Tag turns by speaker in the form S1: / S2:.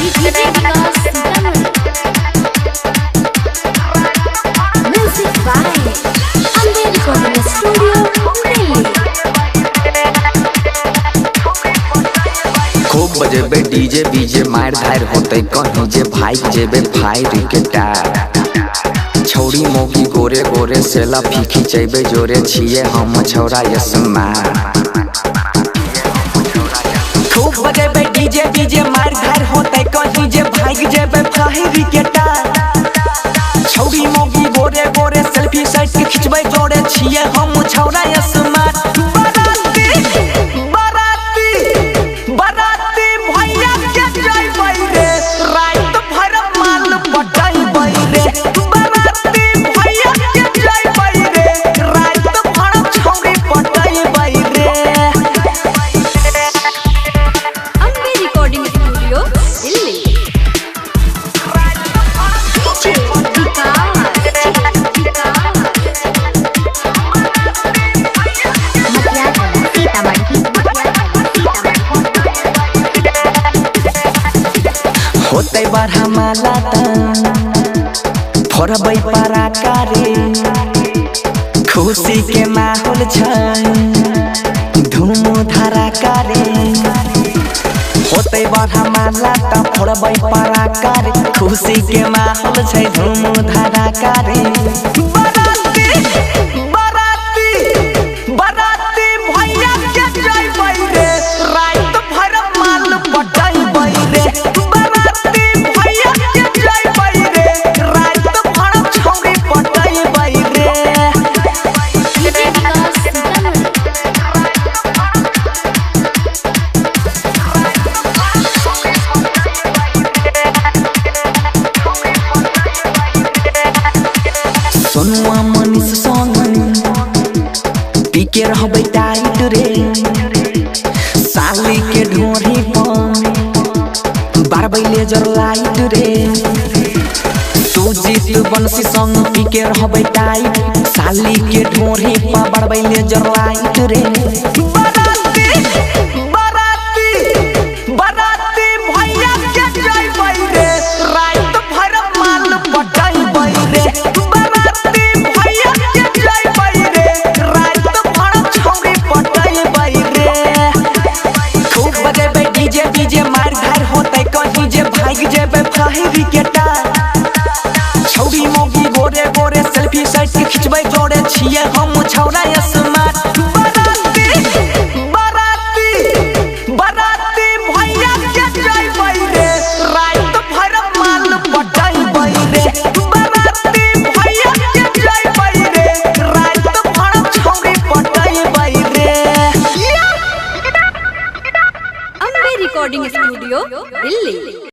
S1: DJ Vikas Sitamarhi. Music by Ambe recording studio Delhi.
S2: खूब बजेबे DJ बीजे मार धार होते कहीं जे भाई जेबे फायर के टार। छौरी मौगी गोरे गोरे सेला फीकी चेबे जोरे छिए हम छौरा यसमा। खूब बजेबे डीजे बीजे मार धार होते कहीं जे भाई जेबे फायर के टार। छौरी मौगी गोरे गोरे सेल्फी साइड के खिंचबे जोरे छिए हम छौरा यसमा। बाराती बाराती बाराती भैया के जइबै रे, रात भर माल पटैबै रे। बाराती भैया के जइबै रे, रात भर छौरी पटैबै रे।
S1: Ambe recording studio Delhi. DJ Vikas Sitamarhi.
S2: होतै बरहमाला त फोड़बै पराका रे, खुशी के माहौल छै धूम धड़ाका रे। होतै बरहमाला त फोड़बै पराका रे, खुशी के माहौल छै धूम धड़ाका रे। बाराती बाराती बाराती भैया के जइबै रे, रात भर माल पटैबै रे। बाराती भैया के जइबै रे, रात भर छौरी पटैबै रे।
S1: डीजे विकास सीतामढ़ी।
S2: सोनुआ मनीष संग पीके रहबै टाइट रे, साली के ढोरी पर बारबै लेजर लाइट रे। सुजीत बंसी संग पीके रहबै टाइट, साली के ढोरी पर बारबै लेजर लाइट रे। बाराती बाराती बाराती भैया के जइबै रे, रात भर माल पटैबै रे। बाराती भैया के जइबै रे, रात भर छौरी पटैबै रे। खूब बजेबै डीजे बीजे मार धार होतै कहीं जे भागि जेबै फायर के टार। छौरी मौगी गोरे गोरे सेल्फी साइड के खिंचबै जोरे छिए हम छौरा स्मार्ट। बाराती बाराती बाराती भैया के जइबै रे, रात भर माल पटैबै रे। बाराती भैया के जइबै रे, रात भर छौरी पटैबै रे।
S1: Ambe recording studio Delhi.